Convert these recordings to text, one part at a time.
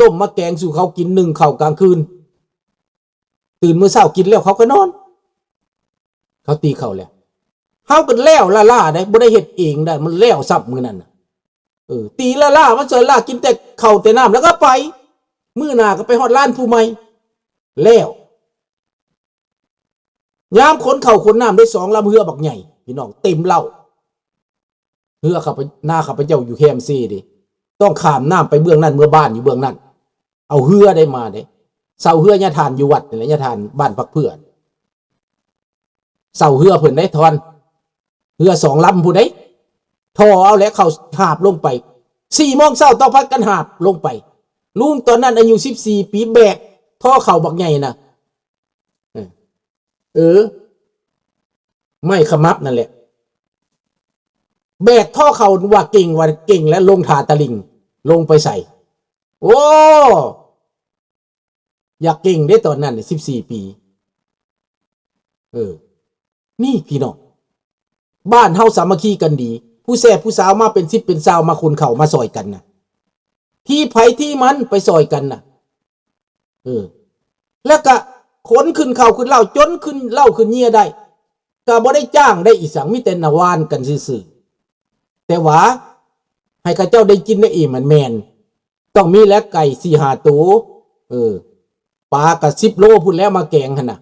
ຕົ້ມມາແກງສູ່ເຂົາກິນ ໜຶ້ງເຂົ້າກາງຄືນ ຕື່ນມື້ເຊົ້າກິນແລ້ວເຂົາກໍນອນ ເຂົາຕີເຂົ້າແລ້ວ ເຮົາກໍແລ້ວລ້າໆໄດ໋ ບໍ່ໄດ້ເຮັດເອງໄດ໋ ມັນແລ້ວຊ້ຳມື້ນັ້ນນະ ເອີ ຕີລ້າໆ ມັນຊ່ອຍລ້າ ກິນແຕ່ເຂົ້າແຕ່ນ້ຳ ແລ້ວກໍໄປ ມື້ໜ້າກໍໄປຮອດລານຜູ້ໃໝ່ ແລ້ວ ຍາມຂົນເຂົ້າຂົນນ້ຳໄດ້ສອງລຳເຮືອບັກໃຫຍ່ ພີ່ນ້ອງ ເຕັມເລົ້າ ເຮືອຂ້າພະ ນາຂ້າພະເຈົ້າຢູ່ແຄມເຊເດ້ ຕ້ອງຂ້າມນ້ຳໄປເບື້ອງນັ້ນ ເມືອບ້ານຢູ່ເບື້ອງນັ້ນ ເອົາເຮືອໄດ້ມາເດ້ ເຊົ່າເຮືອຍາທ່ານຢູ່ວັດນີ້ແຫຼະ ຍາທ່ານບ້ານປັກເພື່ອ ເຊົ່າເຮືອເພິ່ນໄດ້ ທ່ອນ ເຮືອສອງລຳພຸ້ນເດ້ ທໍ່ເອົາແຫຼະ ເຂົ້າຫາບລົງໄປ ສີ່ໂມງເຊົ້າຕ້ອງພາກັນຫາບລົງໄປ ລຸງຕອນນັ້ນອາຍຸສິບສີ່ປີ ແບກທໍ່ເຂົ້າບັກໃຫຍ່ນະ ເອີ ເອີ ໄມ້ຂະໝັບນັ້ນແຫຼະ ແບກທໍ່ເຂົ້າວ່າເກັ່ງ ວ່າເກັ່ງ ແລ້ວລົງທ່າຕະລິ່ງ ລົງໄປໃສ່ ໂອ້ ຢາກເກັ່ງເດ້ຕອນນັ້ນ ສິບສີ່ປີ ເອີ ນີ້ພີ່ນ້ອງ ບ້ານເຮົາສາມັກຄີກັນດີ ຜູ້ແຊບຜູ້ສາວມາເປັນສິບເປັນຊາວ ມາຂົນເຂົ້າມາຊ່ອຍກັນນະ ທີ່ໃຜທີ່ມັນໄປຊ່ອຍກັນນະ ເອີ ແລ້ວກະຂົນຂຶ້ນເຂົ້າຂຶ້ນເຫຼົ້າ ຈົນຂຶ້ນເຫຼົ້າຂຶ້ນເຫຍື່ອໄດ້ ກະບໍ່ໄດ້ຈ້າງໄດ້ອີ່ຫຍັງ ມີແຕ່ນະຫວ່ານກັນຊື່ໆ ແຕ່ວ່າໃຫ້ເຂົາເຈົ້າໄດ້ກິນໄດ້ອີ່ມ ມັນແມ່ນ ຕ້ອງມີແຫຼະໄກ່ສີ່ຫ້າໂຕ ເອີ ປາກະສິບໂລພຸ້ນແຫຼະມາແກງຫັ້ນນະ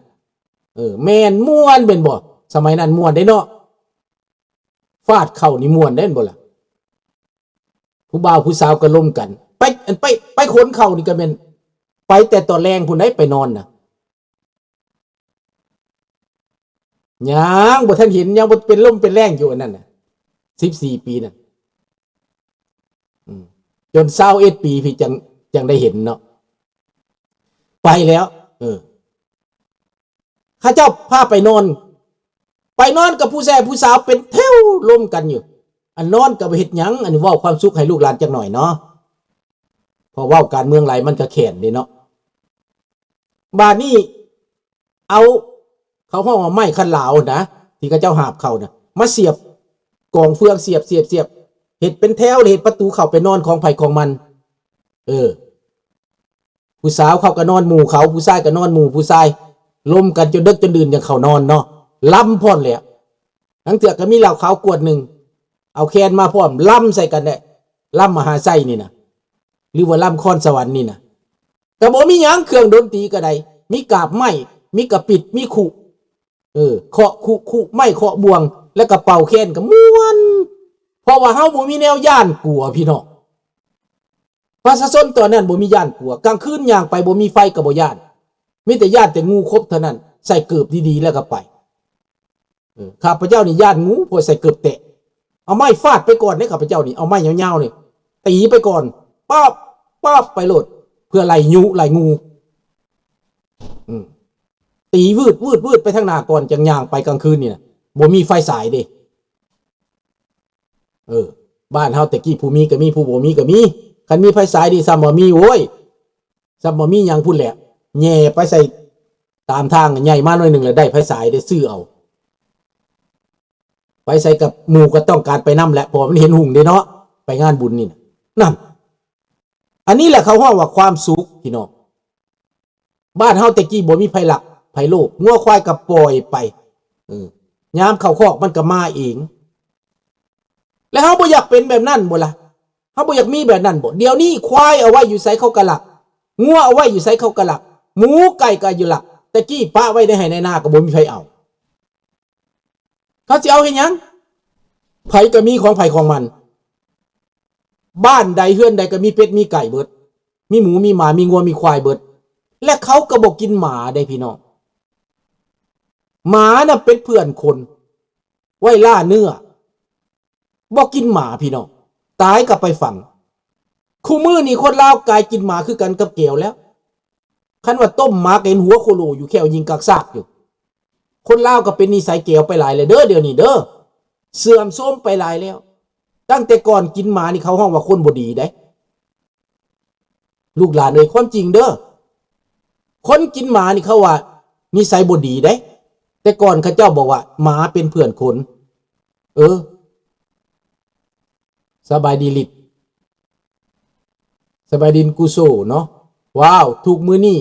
ເອີ ແມ່ນ ມ່ວນແມ່ນບໍ່ ສະໄໝນັ້ນມ່ວນເດ້ເນາະ ຟາດເຂົ້ານີ້ມ່ວນເດ້ແມ່ນບໍ່ລະ ຜູ້ບ່າວຜູ້ສາວກໍລົມກັນ ໄປ ໄປ ໄປຂົນເຂົ້ານີ້ກໍແມ່ນ ໄປແຕ່ຕອນແລງພຸ້ນໃດ໋ ໄປນອນນະ ຍັງບໍ່ທັນເຫັນ ຍັງບໍ່ເປັນລົມເປັນແລງຢູ່ອັນນັ້ນນະ ສິບສີ່ປີນັ້ນ ອືມ ຈົນຊາວເອັດປີພີ້ ຈັ່ງ ຈັ່ງໄດ້ເຫັນເນາະ ໄປແລ້ວ ເອີ ເຂົາເຈົ້າພາໄປນອນ ໄປນອນກັບຜູ້ແຊບຜູ້ສາວເປັນແຖວລົມກັນຢູ່ ອັນນອນກໍບໍ່ເຮັດຫຍັງ ອັນນີ້ເວົ້າຄວາມສຸກໃຫ້ລູກຫຼານຈັກໜ້ອຍເນາະ ເພາະເວົ້າການເມືອງຫຼາຍມັນກໍແຄ້ນເດ້ເນາະ ບາດນີ້ ເອົາ ເຂົາຮ້ອງວ່າໄມ້ຄັນລາວນະ ທີ່ເຂົາເຈົ້າຫາບເຂົ້ານະ ມາສຽບກອງເຟືອງ ສຽບ ສຽບ ສຽບ ເຮັດເປັນແຖວ ເຮັດປະຕູເຂົ້າໄປນອນຂອງໃຜຂອງມັນ ເອີ ຜູ້ສາວເຂົາກໍນອນໝູ່ເຂົາ ຜູ້ຊາຍກໍນອນໝູ່ຜູ້ຊາຍ ລົມກັນຈົນເດິກຈົນດື່ນຈັ່ງເຂົ້ານອນເນາະ ລຳພ້ອມແຫຼະ ລາງເທື່ອກໍມີເຫຼົ້າຂາວກວດໜຶ່ງ ເອົາແຄນມາພ້ອມ ລຳໃສ່ກັນແຫຼະ ລຳມະຫາໄຊນີ້ນະ ຫຼືວ່າລຳຄອນສະຫວັນນີ້ນະ ກໍບໍ່ມີຫຍັງ ເຄື່ອງດົນຕີກໍໄດ້ ມີກາບໄມ້ ມີກະປິດ ມີຄຸ ເອີ ເຄາະຄຸ ຄຸໄມ້ເຄາະບ່ວງ ແລ້ວກໍເປົ່າແຄນກໍມ່ວນ ເພາະວ່າເຮົາບໍ່ມີແນວຢ້ານກົວພີ່ນ້ອງ ປະຊາຊົນຕອນນັ້ນບໍ່ມີຢ້ານກົວ ກາງຄືນຍ່າງໄປບໍ່ມີໄຟກໍບໍ່ຢ້ານ ມີແຕ່ຢ້ານແຕ່ງູຄົບເທົ່ານັ້ນ ໃສ່ເກີບດີໆແລ້ວກໍໄປ ເອີ ຂ້າພະເຈົ້ານີ້ຢ້ານງູ ເພາະໃສ່ເກີບແຕະ ເອົາໄມ້ຟາດໄປກ່ອນເດ້ ຂ້າພະເຈົ້ານີ້ ເອົາໄມ້ຍາວໆນີ້ຕີໄປກ່ອນ ປອບ ປອບ ໄປໂລດ ເພື່ອໄລ່ຍຸໄລ່ງູ ອືມ ຕີວືດ ວືດ ວືດ ໄປທາງໜ້າກ່ອນ ຈັ່ງຍ່າງໄປກາງຄືນນີ້ນະ ບໍ່ມີໄຟສາຍເດ້ ເອີ ບ້ານເຮົາແຕ່ກີ້ຜູ້ມີກໍມີ ຜູ້ບໍ່ມີກໍມີ ຄັນມີໄຟສາຍນີ້ຊ້ຳວ່າມີ ໂອ້ຍ ຊ້ຳວ່າມີຫຍັງພຸ້ນແຫຼະ ແຍ່ໄປໃສ່ຕາມທາງ ໃຫຍ່ມາໜ້ອຍໜຶ່ງແລ້ວໄດ້ໄຟສາຍໄດ້ຊື້ເອົາ ໄປໃສກັບໝູ່ກໍຕ້ອງການໄປນຳແຫຼະ ເພາະວ່າມັນເຫັນຮຸ່ງເດ້ເນາະ ໄປງານບຸນນີ້ນະ ນັ້ນ ອັນນີ້ແຫຼະເຂົາຮ້ອງວ່າຄວາມສຸກພີ່ນ້ອງ ບ້ານເຮົາແຕ່ກີ້ບໍ່ມີໃຜລັກໃຜໂລບ ງົວຄວາຍກໍປ່ອຍໄປ ເອີ ຍາມເຂົ້າຄອກມັນກໍມາເອງ ແລະເຮົາບໍ່ຢາກເປັນແບບນັ້ນບໍ່ລະ ເຮົາບໍ່ຢາກມີແບບນັ້ນບໍ່ ດຽວນີ້ຄວາຍເອົາໄວ້ຢູ່ໃສເຂົາກໍລັກ ງົວເອົາໄວ້ຢູ່ໃສເຂົາກໍລັກ ໝູໄກ່ກໍຢູ່ລັກ ແຕ່ກີ້ປະໄວ້ໃນໄຮ່ໃນນາກໍບໍ່ມີໃຜເອົາ ເຂົາຊິເອົາເຮັດຫຍັງ ໃຜກໍມີຂອງໃຜຂອງມັນ ບ້ານໃດເຮືອນໃດກໍມີເປັດມີໄກ່ເບິດ ມີໝູມີໝາ ມີງົວມີຄວາຍເບິດ ແລະເຂົາກໍບໍ່ກິນໝາເດ້ພີ່ນ້ອງ ໝານະເປັນເພື່ອນຄົນ ໄວ້ລ່າເນື້ອ ບໍ່ກິນໝາພີ່ນ້ອງ ຕາຍກໍໄປຝັງ ຄູ່ມື້ນີ້ຄົນລາວກາຍກິນໝາຄືກັນກັບແກວແລ້ວ ຄັນວ່າຕົ້ມໝາກໍເຫັນຫົວໂຄໂລຢູ່ ແຂ້ວຍິງກາກຊາກຢູ່ ຄົນລາວກໍເປັນນິໄສແກວໄປຫຼາຍແລ້ວເດີ ດຽວນີ້ເດີ ເສື່ອມໂຊມໄປຫຼາຍແລ້ວ ຕັ້ງແຕ່ກ່ອນກິນໝານີ້ເຂົາຮ້ອງວ່າຄົນບໍ່ດີໃດ໋ ລູກຫຼານເອີຍ ຄວາມຈິງເດີ ຄົນກິນໝານີ້ເຂົາວ່ານິໄສບໍ່ດີໃດ໋ ແຕ່ກ່ອນເຂົາເຈົ້າບອກວ່າໝາເປັນເພື່ອນຄົນ ເອີ ສະບາຍດີລິດ ສະບາຍດີ ກຸໂສເນາະ. ວ້າວ ທຸກມື້ນີ້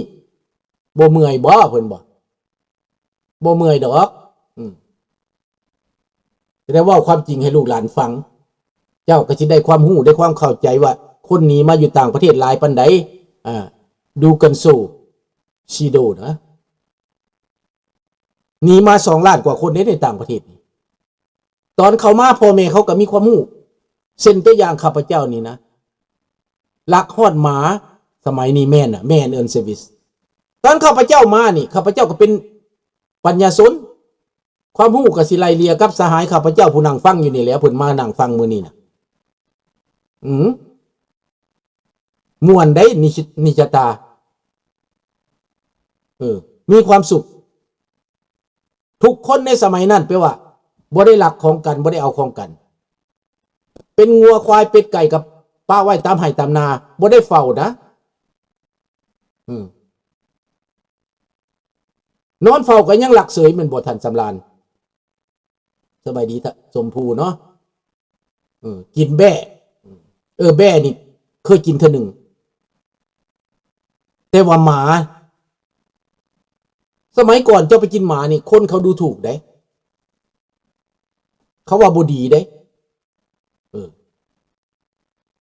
ບໍ່ເມື່ອຍບໍ? ເພິ່ນບໍ ບໍ່ເມື່ອຍດອກ. ອືມ ແຕ່ເວົ້າຄວາມຈິງໃຫ້ລູກຫຼານຟັງ ເຈົ້າກໍຊິໄດ້ຄວາມຮູ້ ໄດ້ຄວາມເຂົ້າໃຈວ່າ ຄົນໜີມາຢູ່ຕ່າງປະເທດຫຼາຍປານໃດ. ອ່າ ດູກັນໂຊ ຊີໂດນະ ໜີມາສອງລ້ານກວ່າຄົນເດ້ໃນຕ່າງປະເທດນີ້. ຕອນເຂົ້າມາ ພໍ່ແມ່ເຂົາກໍມີຄວາມຮູ້ ເຊັ່ນຕົວຢ່າງຂ້າພະເຈົ້ານີ້ນະ ລັກຮອດໝາ. ສະໄໝນີ້ແມ່ນນະ ແມ່ນເອີ້ນເຊີວິສ. ຕອນຂ້າພະເຈົ້າມານີ້ ຂ້າພະເຈົ້າກໍເປັນປັນຍາຊົນ ຄວາມຮູ້ກໍຊິໄລ່ເລ່ຍກັບສະຫາຍຂ້າພະເຈົ້າຜູ້ນັ່ງຟັງຢູ່ນີ້ແຫຼະ ເພິ່ນມານັ່ງຟັງມື້ນີ້ນະ. ອືມ ມ່ວນໄດ໋ ນິ ນິຊະຕາ ເອີ ມີຄວາມສຸກ. ທຸກຄົນໃນສະໄໝນັ້ນ ແປວ່າບໍ່ໄດ້ລັກຂອງກັນ ບໍ່ໄດ້ເອົາຂອງກັນ. ເປັນງົວຄວາຍເປັດໄກ່ກໍປະໄວ້ຕາມໄຮ່ຕາມນາ ບໍ່ໄດ້ເຝົ້ານະ. ອືມ ນອນເຝົ້າກໍຍັງລັກເສີຍແມ່ນບໍ່ທ່ານສຳລານ? ສະບາຍດີ ທະ ສົມພູເນາະ. ເອີ ກິນແບ້ ເອີ ແບ້ນີ້ເຄີຍກິນເທື່ອໜຶ່ງ ແຕ່ວ່າໝາ ສະໄໝກ່ອນເຈົ້າໄປກິນໝານີ້ ຄົນເຂົາດູຖູກເດ້ ເຂົາວ່າບໍ່ດີເດ້. ເອີ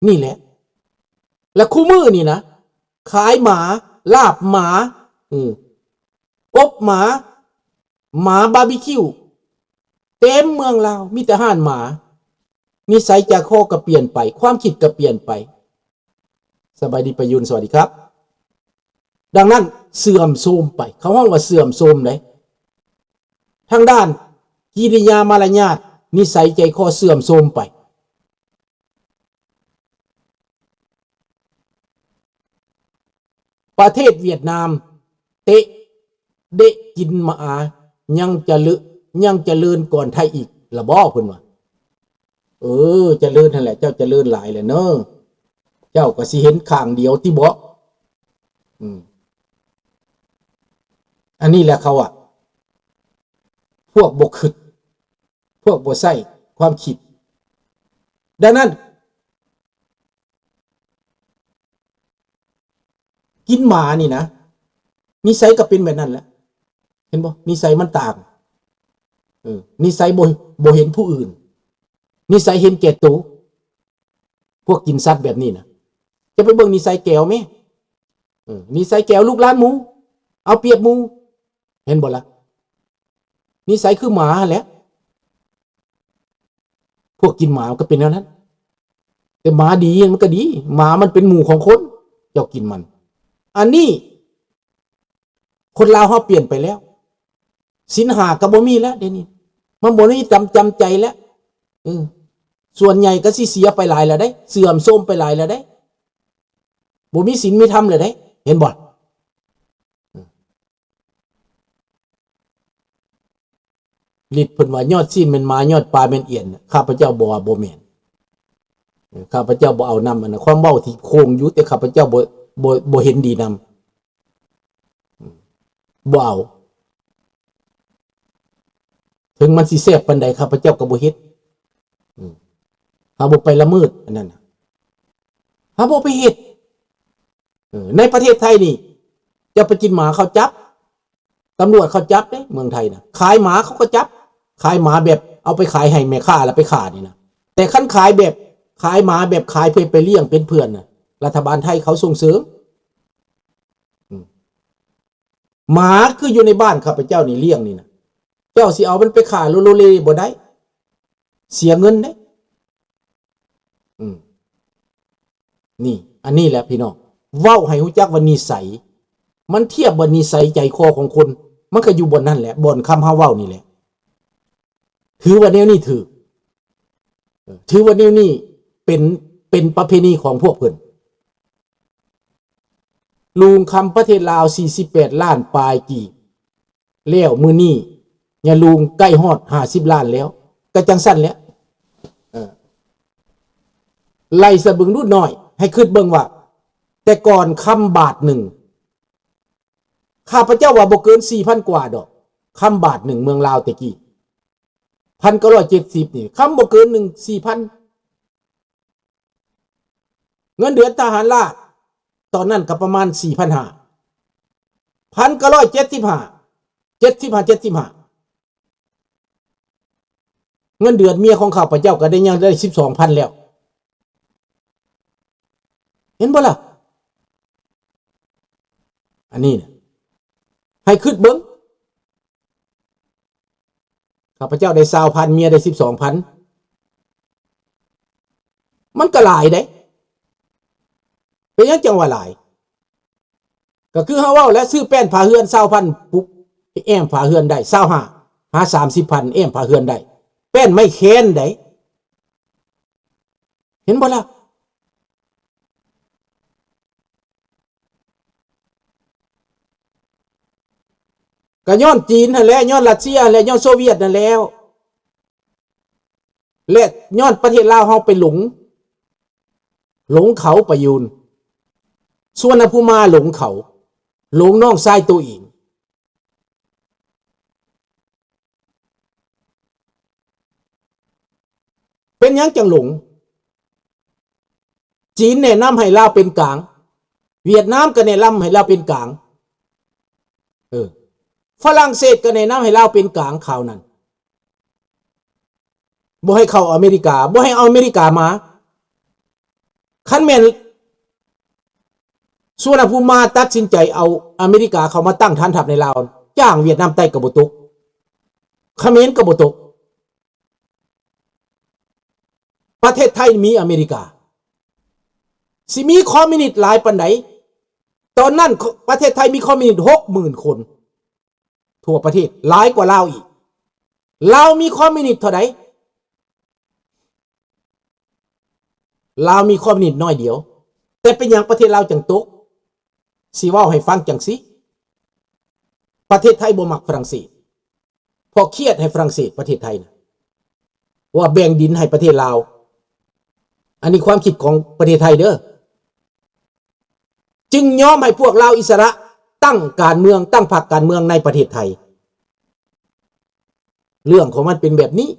ນີ້ແຫຼະ ແລະ ຄູ່ມື້ນີ້ນະ ຂາຍໝາ ລາບໝາ ອື ອົບໝາ ໝາບາບີຄິວ ເຕັມເມືອງລາວ ມີແຕ່ຮ້ານໝາ. ນິໄສໃຈຄໍກໍປ່ຽນໄປ ຄວາມຄິດກໍປ່ຽນໄປ. ສະບາຍດີປະຍຸນ ສະຫວັດດີຄັບ. ດັ່ງນັ້ນເສື່ອມໂຊມໄປ ເຂົາຮ້ອງວ່າເສື່ອມໂຊມໃດ໋ ທາງດ້ານກິລິຍາມາລະຍາດ ນິໄສໃຈຄໍເສື່ອມໂຊມໄປ. ປະເທດຫວຽດນາມເຕະເດະກິນໝາ ຍັງຈະເລີ ຍັງຈະເລີນກ່ອນໄທອີກລະບໍ? ເພິ່ນວ່າ ເອີ ຈະເລີນຫັ້ນແຫຼະ ເຈົ້າຈະເລີນຫຼາຍແຫຼະເນີ ເຈົ້າກໍຊິເຫັນຂ້າງດຽວຕິບໍ? ອືມ ອັນນີ້ແຫຼະເຂົາວ່າ ພວກບໍ່ຄິດ ພວກບໍ່ໃຊ້ຄວາມຄິດ. ດັ່ງນັ້ນ ກິນໝານີ້ນະ ນິໄສກໍເປັນແບບນັ້ນແຫຼະ ເຫັນບໍ່? ນິໄສມັນຕ່າງ ເອີ ນິໄສບໍ່ ບໍ່ເຫັນຜູ້ອື່ນ ນິໄສເຫັນແກ່ໂຕ. ພວກກິນສັດແບບນີ້ນະ ຈະໄປເບິ່ງນິໄສແກວແມ ເອີ ນິໄສແກວ ລຸກລານໝູ ເອົາປຽບໝູ ເຫັນບໍ່ລະ? ນິໄສຄືໝາຫັ້ນແຫຼະ ພວກກິນໝາມັນກໍເປັນແນວນັ້ນ ແຕ່ໝາດີມັນກໍດີ ໝາມັນເປັນໝູ່ຂອງຄົນ ເຈົ້າກິນມັນ. ອັນນີ້ຄົນລາວເຮົາປ່ຽນໄປແລ້ວ ສິນຫ້າກໍບໍ່ມີແລ້ວ ດຽວນີ້ມັນບໍ່ມີ ຈຳ ຈຳໃຈແລ້ວ ເອີ ສ່ວນໃຫຍ່ກໍຊິເສຍໄປຫຼາຍແລ້ວເດ້ ເສື່ອມໂຊມໄປຫຼາຍແລ້ວເດ້ ບໍ່ມີສິນມີທຳແລ້ວເດ້ ເຫັນບໍ່? ລິດເພິ່ນວ່າ ຍອດຊີ້ນແມ່ນໝາ ຍອດປາແມ່ນອຽນ ຂ້າພະເຈົ້າບໍ່ວ່າບໍ່ແມ່ນ ເອີ ຂ້າພະເຈົ້າບໍ່ເອົານຳ ອັນນັ້ນຄວາມເວົ້າທີ່ໂຄ້ງຢູ່ ແຕ່ຂ້າພະເຈົ້າບໍ່ ບໍ່ ບໍ່ເຫັນດີນຳ ບໍ່ເອົາ ເຖິງມັນຊິແຊບປານໃດ ຂ້າພະເຈົ້າກໍບໍ່ເຮັດ ເຮົາບໍ່ໄປລະເມີດອັນນັ້ນ ເຮົາບໍ່ໄປເຮັດ. ເອີ ໃນປະເທດໄທນີ້ ເຈົ້າໄປກິນໝາເຂົາຈັບ ຕຳຫຼວດເຂົາຈັບເດ້ ເມືອງໄທນະ ຂາຍໝາເຂົາກໍຈັບ ຂາຍໝາແບບເອົາໄປຂາຍໃຫ້ແມ່ຄ້າແລ້ວໄປຂ້ານີ້ນະ ແຕ່ຄັນຂາຍແບບ ຂາຍໝາແບບຂາຍເພື່ອໄປລ້ຽງເປັນເພື່ອນນະ ລັດຖະບານໄທເຂົາສົ່ງເສີມ. ອືມ ໝາຄືຢູ່ໃນບ້ານຂ້າພະເຈົ້ານີ້ລ້ຽງນີ້ນະ ເຈົ້າຊິເອົາມັນໄປຂ້າໂລໂລເລບໍ່ໄດ້ ເສຍເງິນເດ້. ອືມ ນີ້ ອັນນີ້ແຫຼະພີ່ນ້ອງ ເວົ້າໃຫ້ຮູ້ຈັກວ່ານິໄສ ມັນທຽບວ່ານິໄສໃຈຄໍຂອງຄົນ ມັນກໍຢູ່ບ່ອນນັ້ນແຫຼະ ບ່ອນຄຳເຮົາເວົ້ານີ້ແຫຼະ ຖືວ່າແນວນີ້ຖືກ ເອີ ຖືວ່າແນວນີ້ເປັນ ເປັນປະເພນີຂອງພວກເພິ່ນ. ລຸງຄຳປະເທດລາວ ສີ່ສິບແປດລ້ານປາຍກີບ ແລ້ວມື້ນີ້ຍາລຸງໃກ້ຮອດຫ້າສິບລ້ານແລ້ວ ກໍຈັ່ງຊັ້ນແຫຼະ ເອີ ໄລ່ສະເບິ່ງດູໜ້ອຍ ໃຫ້ຄິດເບິ່ງວ່າ ແຕ່ກ່ອນຄຳບາດໜຶ່ງ ຂ້າພະເຈົ້າວ່າບໍ່ເກີນສີ່ພັນກວ່າດອກ ຄຳບາດໜຶ່ງເມືອງລາວແຕ່ກີ້ ພັນເກົ້າຮ້ອຍເຈັດສິບນີ້ ຄຳບໍ່ເກີນໜຶ່ງ ສີ່ພັນ ເງິນເດືອນທະຫານລາດ ຕອນນັ້ນກໍປະມານສີ່ພັນຫ້າ ພັນເກົ້າຮ້ອຍເຈັດສິບຫ້າ ເຈັດສິບຫ້າ ເຈັດສິບຫ້າ ເງິນເດືອນເມຍຂອງຂ້າພະເຈົ້າກໍໄດ້ ຍັງໄດ້ສິບສອງພັນແລ້ວ ເຫັນບໍ່ລະ? ອັນນີ້ນະ ໃຫ້ຄິດເບິ່ງ ຂ້າພະເຈົ້າໄດ້ຊາວພັນ ເມຍໄດ້ສິບສອງພັນ ມັນກໍຫຼາຍເດ້. ເປັນຫຍັງຈັ່ງວ່າຫຼາຍ? ກໍຄືເຮົາເວົ້າແຫຼະ ຊື້ແປ້ນຝາເຮືອນຊາວພັນປຸບ ແອ້ມຝາເຮືອນໄດ້ຊາວຫ້າຫາສາມສິບພັນ ແອ້ມຝາເຮືອນໄດ້ ແປ້ນໄມ້ແຄນໃດ ເຫັນບໍ່ລະ? ກໍຍ້ອນຈີນຫັ້ນແຫຼະ ຍ້ອນຣັດເຊຍຫັ້ນແຫຼະ ຍ້ອນໂຊວຽດນັ້ນແລ້ວ ແລະ ຍ້ອນປະເທດລາວເຮົາໄປຫຼົງ ຫຼົງເຂົາໄປຢູ່ ສຸວັນນະພູມາຫຼົງເຂົາ ຫຼົງນ້ອງຊາຍໂຕເອງ. ເປັນຫຍັງຈັ່ງຫຼົງ? ຈີນແນະນຳໃຫ້ລາວເປັນກາງ ຫວຽດນາມກໍແນະນຳໃຫ້ລາວເປັນກາງ ເອີ ຝຣັ່ງເສດກໍແນະນຳໃຫ້ລາວເປັນກາງຄາວນັ້ນ ບໍ່ໃຫ້ເຂົ້າອາເມລິກາ ບໍ່ໃຫ້ເອົາອາເມລິກາມາ. ຄັນແມ່ນສຸວັນນະພູມາຕັດສິນໃຈເອົາອາເມລິກາເຂົ້າມາຕັ້ງຖານທັບໃນລາວ ຈ້າງຫວຽດນາມໃຕ້ກໍບໍ່ຕົກ ຂະເໝນກໍບໍ່ຕົກ. ປະເທດໄທມີອາເມລິກາ ຊິມີຄອມມິວນິດຫຼາຍປານໃດ? ຕອນນັ້ນປະເທດໄທມີຄອມມິວນິດຫົກໝື່ນຄົນ ທົ່ວປະເທດ ຫຼາຍກວ່າລາວອີກ. ລາວມີຄອມມິວນິດເທົ່າໃດ? ລາວມີຄອມມິວນິດໜ້ອຍດຽວ ແຕ່ເປັນຫຍັງປະເທດລາວຈັ່ງຕົກ? ຊິເວົ້າໃຫ້ຟັງຈັ່ງຊີ້ ປະເທດໄທບໍ່ມັກຝຣັ່ງເສດ ເພາະຄຽດໃຫ້ຝຣັ່ງເສດ ປະເທດໄທນະ ວ່າແບ່ງດິນໃຫ້ປະເທດລາວ. ອັນນີ້ຄວາມຄິດຂອງປະເທດໄທເດີ້ ຈຶ່ງຍອມໃຫ້ພວກລາວອິດສະຫຼະຕັ້ງການເມືອງ ຕັ້ງພັກການເມືອງໃນປະເທດໄທ. ເລື່ອງຂອງມັນເປັນແບບນີ້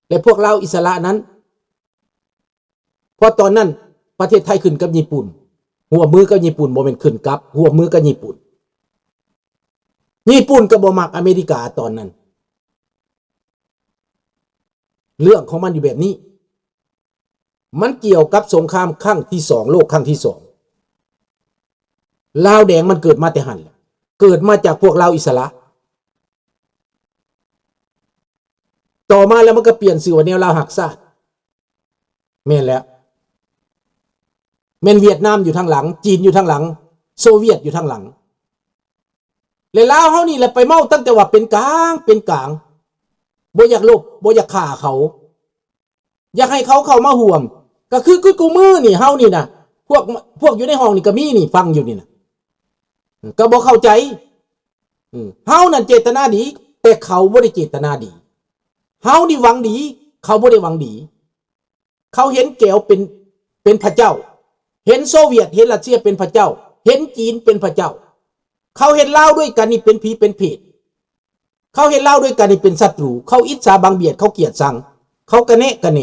ແລະ ພວກລາວອິດສະຫຼະນັ້ນ ເພາະຕອນນັ້ນປະເທດໄທຂຶ້ນກັບຍີ່ປຸ່ນ ຮ່ວມມືກັບຍີ່ປຸ່ນ ບໍ່ແມ່ນຂຶ້ນກັບ ຮ່ວມມືກັບຍີ່ປຸ່ນ. ຍີ່ປຸ່ນກໍບໍ່ມັກອາເມລິກາຕອນນັ້ນ. ເລື່ອງຂອງມັນຢູ່ແບບນີ້ ມັນກ່ຽວກັບສົງຄາມຄັ້ງທີສອງ ໂລກຄັ້ງທີສອງ. ລາວແດງມັນເກີດມາແຕ່ຫັ້ນແຫຼະ ເກີດມາຈາກພວກລາວອິດສະຫຼະ. ຕໍ່ມາແລ້ວມັນກໍປ່ຽນຊື່ວ່າແນວລາວຮັກຊາດ. ແມ່ນແລ້ວ ແມ່ນຫວຽດນາມຢູ່ທາງຫຼັງ ຈີນຢູ່ທາງຫຼັງ ໂຊວຽດຢູ່ທາງຫຼັງ ແລະ ລາວເຮົານີ້ແຫຼະໄປເມົາຕັ້ງແຕ່ວ່າເປັນກາງ ເປັນກາງ ບໍ່ຢາກລົບ ບໍ່ຢາກຂ້າເຂົາ ຢາກໃຫ້ເຂົາເຂົ້າມາຮ່ວມ. ກໍຄື ຄືກູມື້ນີ້ເຮົານີ້ນະ ພວກ ພວກຢູ່ໃນຫ້ອງນີ້ກໍມີນີ້ ຟັງຢູ່ນີ້ນະ ກໍບໍ່ເຂົ້າໃຈ. ເຮົານັ້ນເຈດຕະນາດີ ແຕ່ເຂົາບໍ່ໄດ້ເຈດຕະນາດີ. ເຮົານີ້ຫວັງດີ ເຂົາບໍ່ໄດ້ຫວັງດີ. ເຂົາເຫັນແກວເປັນ ເປັນພະເຈົ້າ ເຫັນໂຊວຽດ ເຫັນຣັດເຊຍເປັນພະເຈົ້າ ເຫັນຈີນເປັນພະເຈົ້າ. ເຂົາເຫັນລາວດ້ວຍກັນນີ້ເປັນຜີເປັນເຜດ. ເຂົາເຫັນລາວດ້ວຍກັນນີ້ເປັນສັດຕູ. ເຂົາອິດສາບັງບຽດ ເຂົາກຽດຊັງ ເຂົາກະແນະກະແໜ.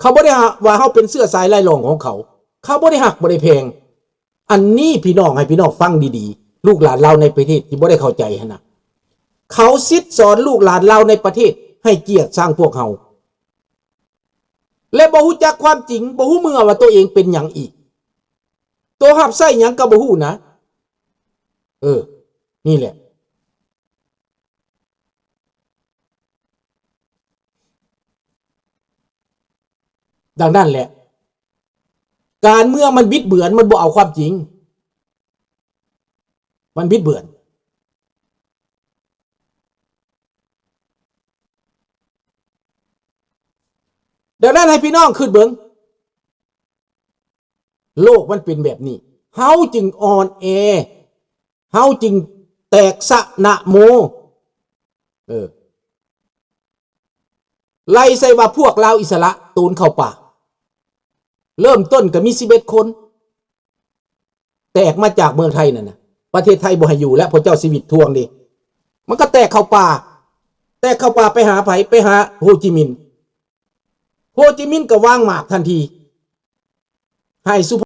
ເຂົາບໍ່ໄດ້ວ່າເຮົາເປັນເຊື້ອສາຍລາຍລ້ອງຂອງເຂົາ. ເຂົາບໍ່ໄດ້ຮັກ ບໍ່ໄດ້ແພງ. ອັນນີ້ພີ່ນ້ອງ ໃຫ້ພີ່ນ້ອງຟັງດີໆ ລູກຫຼານລາວໃນປະເທດທີ່ບໍ່ໄດ້ເຂົ້າໃຈຫັ້ນນະ. ເຂົາສິດສອນລູກຫຼານລາວໃນປະເທດໃຫ້ກຽດຊັງພວກເຮົາ ແລະ ບໍ່ຮູ້ຈັກຄວາມຈິງ ບໍ່ຮູ້ເມືອວ່າໂຕເອງເປັນຫຍັງອີກ. ໂຕຮັບໃຊ້ຫຍັງກໍບໍ່ຮູ້ນະ. ເອີ ນີ້ແຫຼະ. ດັ່ງນັ້ນແຫຼະ ການເມືອງມັນບິດເບືອນ ມັນບໍ່ເອົາຄວາມຈິງ ມັນບິດເບືອນ. ດັ່ງນັ້ນໃຫ້ພີ່ນ້ອງຄິດເບິ່ງ ໂລກມັນເປັນແບບນີ້ ເຮົາຈຶ່ງອ່ອນແອ ເຮົາຈຶ່ງແຕກຊະນະໂມ. ເອີ ໄລ່ໃສ່ວ່າພວກລາວອິດສະຫຼະໂຕນເຂົ້າປ່າ ເລີ່ມຕົ້ນກໍມີສິບເອັດຄົນ ແຕກມາຈາກເມືອງໄທນັ້ນນະ. ປະເທດໄທບໍ່ໃຫ້ຢູ່ແລ້ວ ພວກເຈົ້າຊີວິດທວງເດ. ມັນກໍແຕກເຂົ້າປ່າ ແຕກເຂົ້າປ່າໄປຫາໃຜ? ໄປຫາໂຮຈິມິນ. ໂຮຈິມິນກໍວາງໝາກທັນທີ. ໃຫ້ສຸ